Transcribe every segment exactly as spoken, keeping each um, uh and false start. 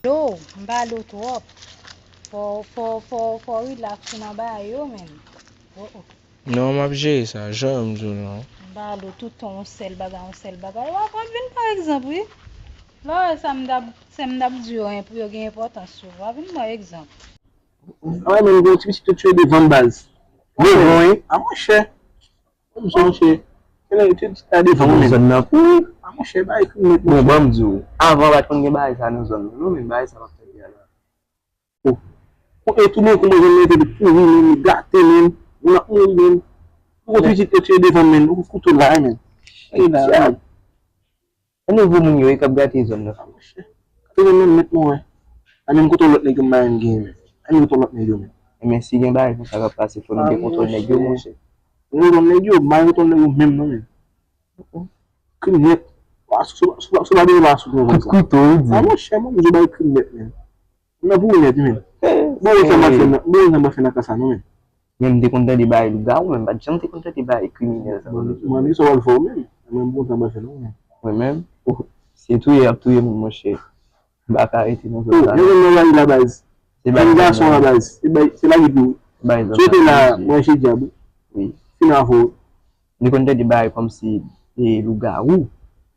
Yo, m pale w twòp. Fò, fò, fò, fò w rilaks nan bagay yo, menm. Oh, oh. Non, m ap jere sa, jan m di w non. M pale w tout tan, yon sèl bagay, yon sèl bagay. W ap, w ap vin pa egzanp, wi. Lè w wè sa m t ap, sa m t ap di yo, en, pou yo gen enpòtans sou ou, w ap vin ba egzanp. Anmwey, men, gen yon ti pitit yo tire devan m, baz. Devan, wi. A, monchè. Monchè, monchè. Kèlè, yo te di ta devan mwen, men. Zòn nan kouri. A, monchè, bagay krim nèt, bon, monchè. Ban m di w, avan pa t konn gen bagay sa nan zòn nan, non, men bagay sa p ap fèt la. Oh. E tou, men, kòman zòn nan te kouri, men, li gate, men. Moun ap mouri, men. Yon ti pitit yo tire devan m, men. Yon kouto la, men. Ey, la, men. Ann ouvri moun yo, e k ap gate zòn nan. A, monchè. Gate zòn nan nèt, mwen wè. A, menm kote lòt nèg yo m pa menm genyen, men. A, menm kote lòt nèg yo, men. Ebyen, si gen bagay konsa k ap pase, fò nou gen kontwòl nèg yo, monchè. Nou kontwòl nèg yo, m pa gen kontwòl nèg yo menm, non, men. Krim nèt. Wa, sou, sou, sou, sou pa bezwen pa sou konsa. Kout kouto, wi, di. A, monchè, mwen, m di w bagay krim nèt, men. M nan pou ou nèt, wi, men. Bon, ou sa m ap fè nan, bon, ou sa m ap fè nan ka sa, non, men. Men m te konn tande bagay lougawou, men m pa t janm te konn tande bagay kriminèl sa. Bon, mwen, sa w al fè w menm. Mwen, m kontan mwen fè non, men. Mwen menm? Oh, se touye y ap touye moun, monchè. M pa ka rete nan zòn sa. Yo, menm nan lari la, baz. Se bay gason la, baz. Se bay, se lari pou ou. Si w te la, manje dyab, wi. Wi. Fin avè w. M te konn tande bagay kòmsi, e, lougawou.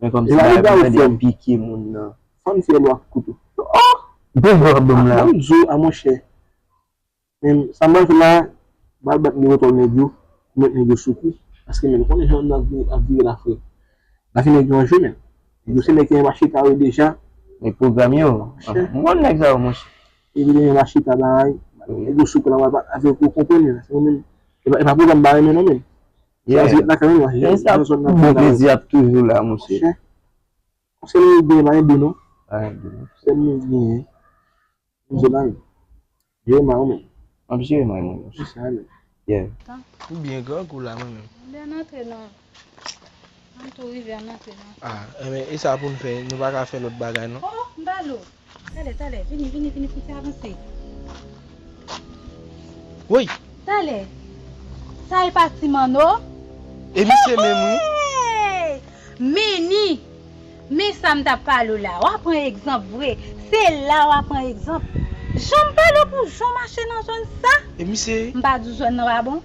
Men kòmsi bagay pou tande ap pike moun nan. Fanm fè lwa kouto. Oh! Bon, bon, bon, la. A, m di w, a, monchè. Men sa m pral fè la, m pral bat miwotòl nèg yo, pou met nèg yo sou kou. Paske men, nou konnen jan n ap vi-, ap vire la, frè. Lavi nèg yo an jwe, men. Nèg yo se nèg ki gen machita yo deja. Nèg pwogram yo. Monchè. M konn nèg sa yo, monchè. Epi gen machita bagay, nèg yo sou kou la, m ap avèk ou, konprann, men. Se mwen menm. E pa, e pa pwogram bagay, men non, men. Yeah. Sa se lakay nou, men sa, bon plezi ap toujou la, monchè. Monchè. Sèl nou genyen, pa gen de non. Pa gen de non. Sèl nou genyen. M di la, men. Jere may ou menm. M ap jere may mwen, monchè. Konsa, men. Yeah. Ou byen grangou la, mwen menm. M byen antre nan. M tou rive an antre nan. Ah, enben, e sa pou n fè, nou pa ka fè lòt bagay, non? Oh, m ba lo. Talè, talè, vini, vini, vini, pou n fè avanse. Woy! Talè, sa e pa Ti Manno? E misye menm, wi. Hey! Meni! Men sa m t ap pale w la. W a pran egzanp vre. Se la w a pran egzanp. Jan m pale w pou jan w mache nan zòn sa. E misye? M pa di w zòn nan pa bon.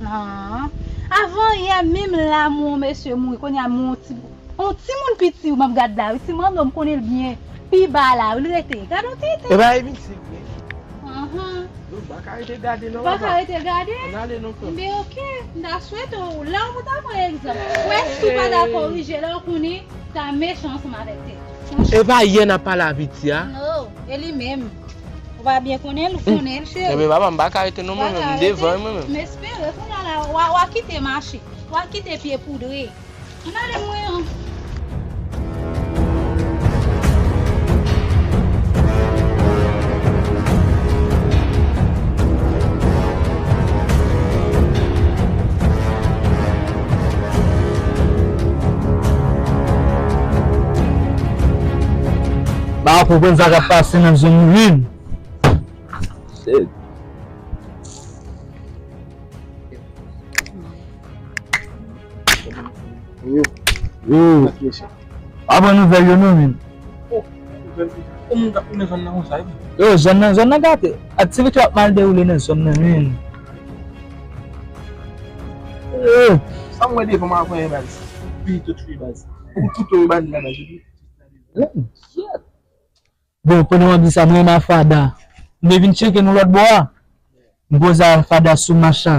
Non. Avan yè, menm la, m wè yon mesye mouri. Kounye a, m wè yon ti, yon timoun piti, m ap gad la, wi. Ti Manno, m konnen l byen. Pi ba la, wi, l rete. Gad yon ti tèt. E pa e misye vre. Anhan. Nou pa ka rete gade non, papa. Pa ka rete gade? Ann ale non, frè m. Enben, oke. M ta swete w, lè w pou ta pran egzanp. Ou wè, si w pa ta korije, lè w konnen, ta mechan ansanm avèk tèt ou. E pa yè n ap pale a piti a? No, e li menm. Ou pa byen konnen l, ou konnen l, cheri. Enben, papa, m pa ka rete non, mwen menm, m devan mwen menm. M espere, kounye a la, w a, w a kite mache. W a kite pye poudre. Ann ale mwen an. M pa konprann sa k ap pase nan zòn nou menm. Shit. Yo. Yo. Pa pran nouvèl yo non, men. Oh, nouvèl ki sa? Kòman w t ap konnen zòn nan konsa, wi? Yo, zòn nan, zòn nan gate. Aktivite yo ap mal dewoule nan zòn nan, men. Eh. Sa m wè devan m ap wè baz. Pi tout fi baz. Ou tout ou baz la, baz. Shit. Bon, pandan w ap di sa, mwen renmen a Fada. M te vin tcheke nou lòt bò a. M poze a Fada sou mach la.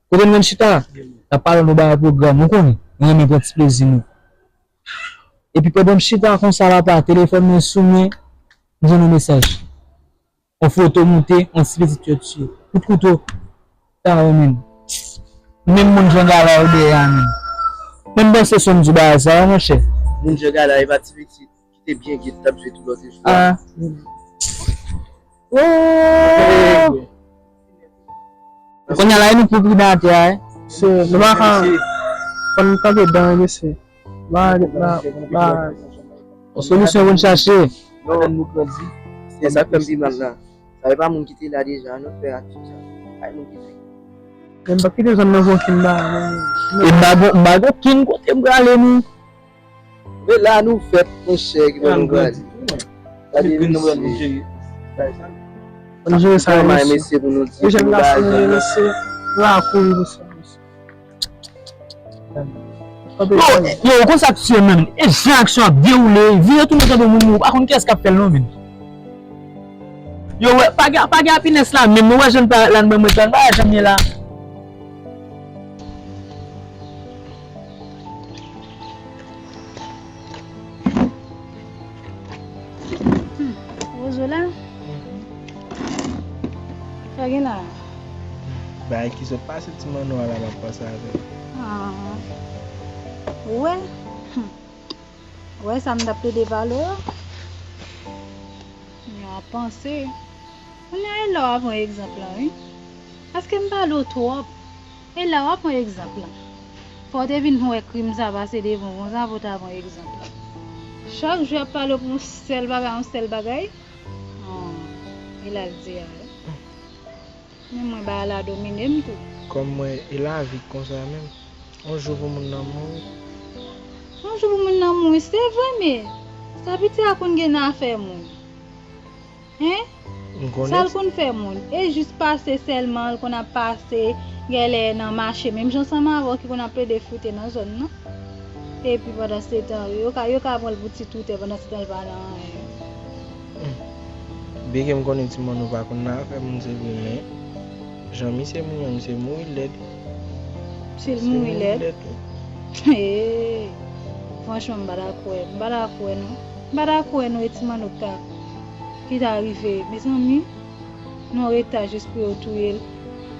Kote nou menm chita? N ap pale nou bagay pwogram, ou konnen. Nou renmen pran ti plezi nou. Epi pandan m chita konsa la, pa telefòn mwen sou mwen, m jwenn yon mesaj. Yon foto moute, yon ti pitit yo tiye. Kout kouto. Sa yo menm. Menm moun Jangala yo dèyè a menm. Menm panse son m di bagay sa yo, monchè. Moun Jangala, e pa ti pitit. Ki te byen git t ap jwe tou lòt jou a. Ah. Oh! Kounye a la, e nou pou pridan atè a, eh. Se, nou pa ka, fò n kanpe dan, mesye. Ba, ba, ba. Yon solisyon pou n chache. Non. Se sa k fè m pi mal la. Sa e pa moun ki te la deja, nou fè aksyon sa. Pa e moun ki te. Men m p ap kite zòn nan pou okenn bagay, non. E m pa gon, m pa gon okenn kote m prale, non. Men la nou fèt, monchè, ki ban nou grandi. Gade, vin nou pral vin jere bagay sa. Ann jere sa, mesye. Mesye, pou nou di, pou nou bagay sa. Mesye, nou a kouri pou sa, mesye. Yo, yo, ou konn sa k tiye m nan, men. E jan aksyon ap dewoule, vire tounen tankou moun, ou pa konn kiyès k ap fè l non, men. Yo, wè, pa gen, pa gen apinès la, menm, nou wè jan l parèt la, nan mwen, mwen, la, nou pa wè jan l ye la. Hmm, Rozo la? Sa gen la? Bagay ki sot pase ti manno a la, m ap panse avè l. Ah. Ou wè? Hmm. Ou wè sa m t ap plede pale w? M ap panse. Kounye a, e la w a pran egzanp lan, wi. Paske m pale w twòp. E la w a pran egzanp lan. Fò w te vin wè krim sa pase devan w konsa pou w ta pran egzanp lan. Chak jou y ap pale w pou yon sèl bagay, yon sèl bagay. An, e la l di a wi. Men mwen, bagay la domine m tou. Kòm mwen, e lavi k konsa menm. Yon jou pou moun nan mouri. Yon jou pou moun nan mouri, se vre, men sa piti a konn gen nan afè moun. Hen? M konnen. Sa l konn fè moun? E jis pase sèlman, l konn ap pase, genlè nan mache, menm jan ansanm avè w ki konn ap plede fwoute nan zòn nan. Epi pandan se tan, yo ka, yo ka pran l pou ti toutè, pandan se tan l pa nan anyen. Hmm. Byenke m konnen ti manno pa konn nan afè moun, se vre, men jan misye mouri an, misye mouri lèd. Misye mouri lèd? Misye mouri lèd, wi. Hey! Franchman, m pa ta kwè. M pa ta kwè, non. M pa ta kwè, non, e ti manno k ta, ki ta rive. Mezanmi, nan yon eta jis pou yo touye l.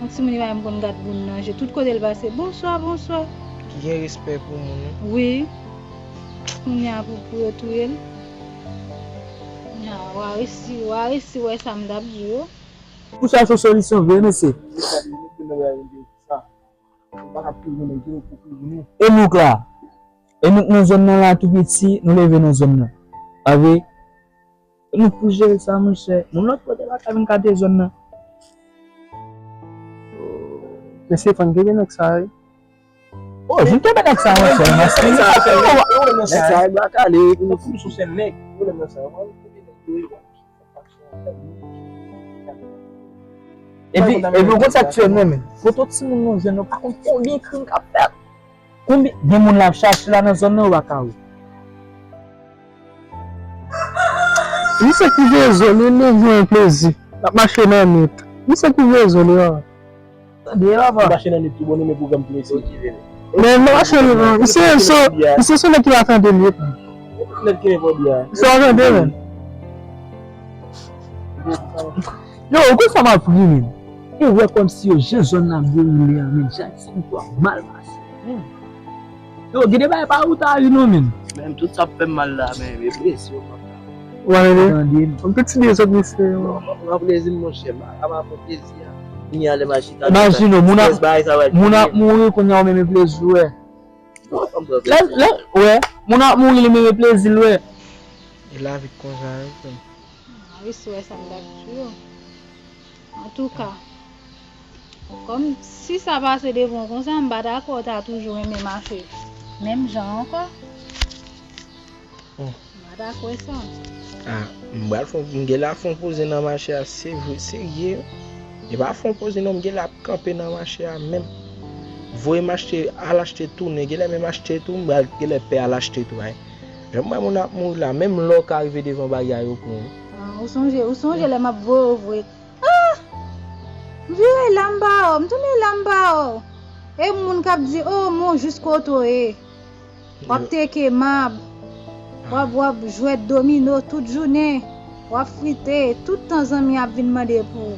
Yon timoun li pa menm konn gad moun nan je. Tout kote l pase, "Bonswa, bonswa." Ki gen respè pou moun, wi. Wi. Kounye a pou, pou yo touye l. Kounye a, w a resi, w a resi wè sa m t ap di w. Pou chache yon solisyon vre, mesye. E nou k la. E nou k nan zòn nan la tou piti, nou leve nan zòn nan. Pa vre? Nou pou jere sa, monchè. Moun lòt kote pa ka vin kate zòn nan. Mesye, fò n kenbe nèg sa, wi. Oh, vin kenbe nèg sa, monchè. Nèg sa, nèg sa, e bwa kale, epi nou fou sou sèn nèg. Epi, epi, ou konn sa k tiye m nan, men. Foto timoun nou jwenn, nou pa konn konbyen krim k ap fèt. Konbyen, gen moun l ap chache la nan zòn nan, ou pa ka wè. Misye ki veye zo li, li jwenn plezi. L ap mache nan nwit. Misye ki veye zo li, an. Tande, papa. Mache nan nwit tou bon, nou men pwogram pou mesye. Men, men mache li, non. Misye, misye, misye se nèg ki pa tande nwit. Nèg ki nenpòt ya. Misye pa tande, men. Yo, ou konn sa m ap ri, men. Ou wè kòmsi yo, jan zòn nan ap dewoule an, men, jan ti nèg yo ap mal pase. Hmm. Yo, gen de bagay pa ou ta ri non, men. Men tout sa ap fè m mal la, men, e plezi yo papa. Ou pa tande? Tande, non. Yon piti dezòd, mesye. Non, m ap pran plezi m, monchè. M pa ka pa pran plezi a. Kounye a lè m al chita, imajine w, moun ap, moun ap mouri, kounye a ou menm e plezi w wè. Lè, lè, wè, moun ap mouri, li menm e plezi l wè. E lavi k konsa, wi, frè m. Wi, si w wè sa m t ap di w. Antouka, kòm si sa pase devan w konsa, m pa dakò w ta toujou renmen mache menm jan ankò. Hmm. M pa dakò sa. Ah, m pral fè, m gen la fè yon poze nan mache a, se vre, serye. E pa fè yon poze non, m gen la kanpe nan mache a menm. Voye m achte, al achte tounen, genlè menm achte tou, m pral genlè pè al achte tou, ay. Jan m wè moun ap mouri la, menm lò ka rive devan bagay yo pran. Ah, ou sonje, ou sonje lè m ap voye w voye. Ah! M vire la m pa wè w, m tounen la m pa wè w. E moun k ap di, "Oh, men w jis kote w ye." W ap teke mab. W ap, w ap jwèt domino tout jounen. W ap frite. Tout tan zanmi ap vin mande pou ou.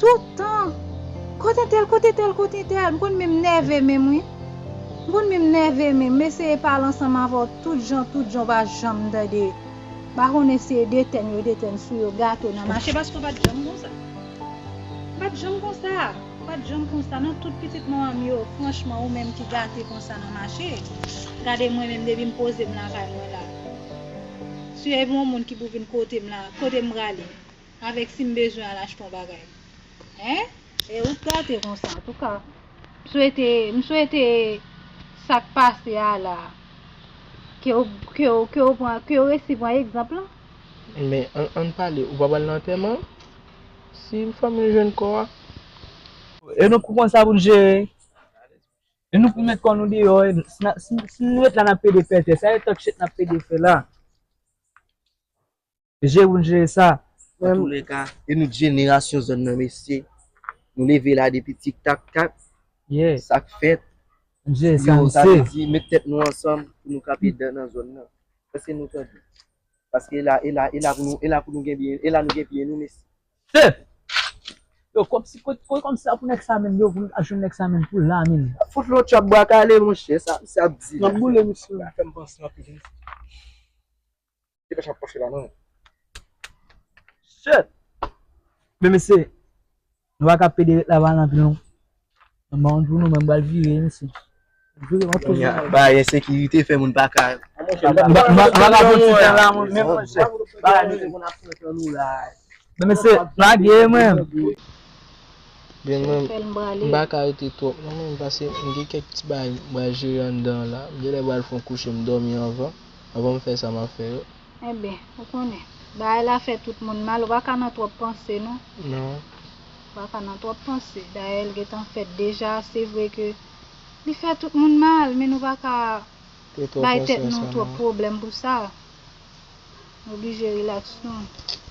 Tout tan. Kote tèl, kote tèl, kote tèl. M konn menm nève menm, wi. M konn menm nève menm. M eseye pale ansanm avè w tout jan, tout jan, w pa janm tande. M pa konnen si e detèn yo detèn sou yo, gato nan mache, paske w pa t janm konsa. W pa t janm konsa. Ou pa t janm konsa nan tout pitit manman m yo, franchman, ou menm ki gate konsa nan mache. Gade mwen menm depi m poze m lakay mwen la. Si e yon moun ki pou vin kote m la, kote m prale? Avèk si m bezwen al achte yon bagay. Hein? E ou t gate konsa, antouka. M swete, m swete sa k pase a la. Ke w, ke w, ke w pran, ke w resi pran egzanp lan. Men, ann, ann pale, ou pa pral nan antèman? Si fanmi l jwenn kò a. E nou pou konn sa pou n jere. E nou pou met kò nou deyò. E si, si, si nou ret la, n ap pede pètè. Sa e tòt chet n ap pede fè la. Jere pou n jere sa. Antouleka, e nou jenerasyon zòn nan, mesye. Nou leve la depi tik tak tak. Yeah. Sa k fèt? N jere sa, yo, sa vle di, met tèt nou ansanm pou nou kanpe dan nan zòn nan. Èske nou tande? Paske e la, e la, e la pou nou, e la pou nou gen byen, e la nou gen byen nou, mesye. Yo, kòmsi, kote, kote kòmsi sa pou nèg sa menm, yo, pou nou ta jwenn nèg sa menm pou la menm. Fout lòt chòp bwa kale, monchè, sa misye ap di la. N ap boule, mesye. Sa fè m panse anpil. Ki pèch ap pòche la, non? Shit! Men mesye, nou pa ka pede ret la pale anpil non. Mwen ba yon jou nou, men m pral vire, mesye. Vire, mwen poze. Bagay ensekirite fè moun pa ka. M pa, m pa, m pa ka pran ti tan la, mwen, men monchè. Bagay nou te konn ap fè antre nou la. Men mesye, lage mwen. Byen, mwen, m pa ka rete twòp non, men paske m gen kèk ti bagay m pral jere anndan an la. M genlè pral fè yon kouche, m dòmi anvan, anvan m fè sa m ap fè yo. Enben, ou konnen, bagay la fè tout moun mal, ou pa ka nan twòp panse non. Non. Ou pa ka nan twòp panse. Dayè, l gentan fèt deja, se vre ke li fè tout moun mal, men nou pa ka bay tèt nou twòp pwoblèm pou sa. Nou oblije rilaks nou.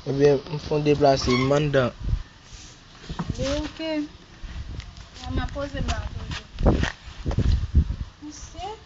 Ebyen, m fon deplase, m anndan. Li oke. An, m ap poze m la toujou. Misye.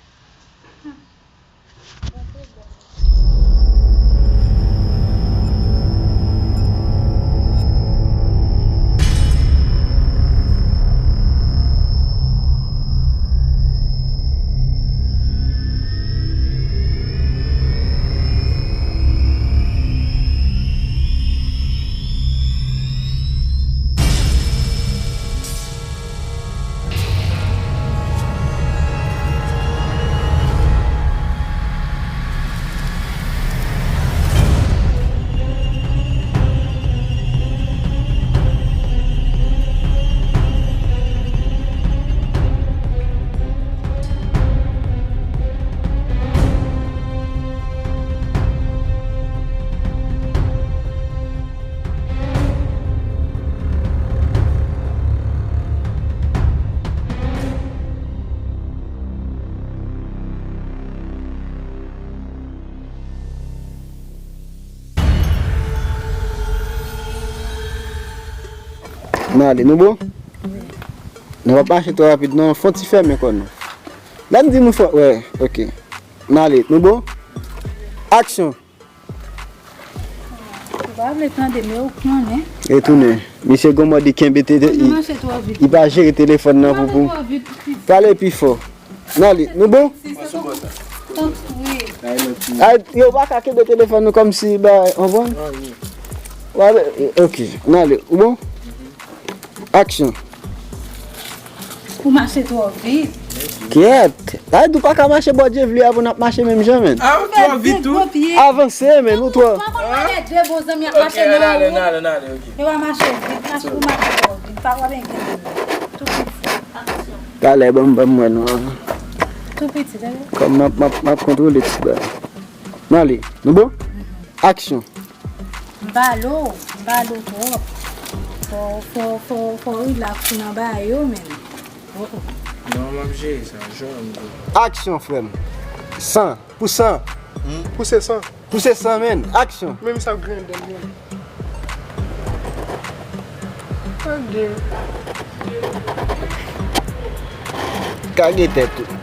N ale, nou bon? Nou pa mache twò rapid non, fon ti fèmen kò nou. Lè m di nou fò, wè, oke. N ale, nou bon? Aksyon! Ou pa vle tande, men ou konnen. Retounen. Misye gon mòd li kenbe te, te, li pa jere telefòn nan pou, pou. Pale pi fò. N ale, nou bon? Ay, yo pa ka kenbe telefòn nou kòmsi ba, anprann? Wale, oke, n ale, ou bon? Aksyon. Ou mache twò vit. Kyèt. Ay, ou pa ka mache bò Djevli a pou n ap mache menm jan, menn. Ah, ou twò vit tou. Avanse, menn, ou twò. Mwen de bon zanmi ap mache nan wout. Yo pa mache vit, mache pou mache twò vit. Pa wè ben gen tou piti. Talè, ban m, ban m wè nou avan. Tou piti, tande. Kòm m ap, m ap, m ap kontwole ti bagay. N ale. Nou bon? Aksyon. M pa lo, m pa lo twòp. Fò, fò, fò, fò rilaks ou nan bagay yo, menn. Oh, oh. Non, m ap jere sa, jòm tou. Aksyon, frè m. San. Pou san. Hmm? Pouse san. Pouse san, menn. Aksyon. Men misye ap griyen dèl, menn. Tande. Kage tèt ou.